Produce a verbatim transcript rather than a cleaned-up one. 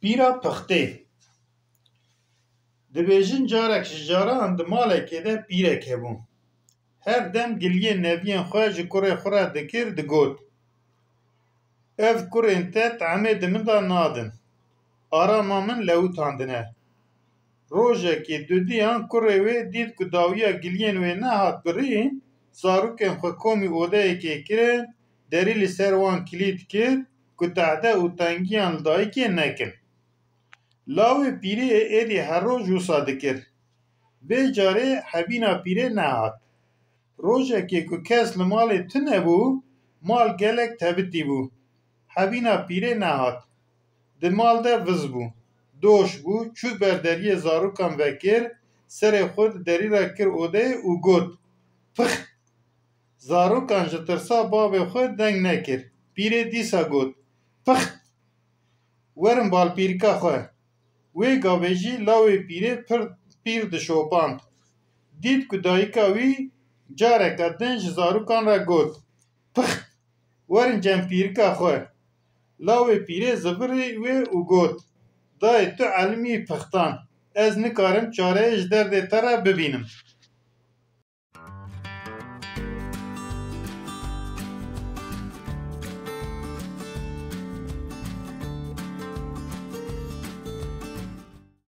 Pîra pixtê. Dibêjin carek ji caran di malekê de pîrek hebû. Her dem giliyên neviyên xwe ji kurê xwe re dikir, digot, "Ev kurên te tehmê di min de nadin. Arama min lewitandine." Rojekê dudiyan kurê wê dît ku dawiya giliyên wê nehat birîn, zarokên xwe komî odeyekê kirin, derî li ser wan kilît kir ku tehde û tengiyan li dayikê nekin. Lawê pîrê êdî her roj wisa dikir. Vê carê hebîna pîrê nehat. Rojekê ku kes li malê tune bû, mal gelek tevitî bû. Hebîna pîrê nehat. Di mal de viz bû. Doş bû, çû ber deriyê zarokan vekir, serê xwe di derî re kir odeyê û got, "Pixt!" Zarokan ji tirsa bavê xwe deng nekir. Pîrê dîsa got, "Pixt! Werin bal pîrika xwe." Wê gavê jî lawê pîrê pir pîr dişopand. Dît ku dayika wî careke din ji zarokan re got, "Pixt! Werin cem pîrika xwe." Lawê pîrê zivirî wê û got, "Dayê, tu elimî pixtan. Ez nikarim çareyê ji derdê te re bibînim."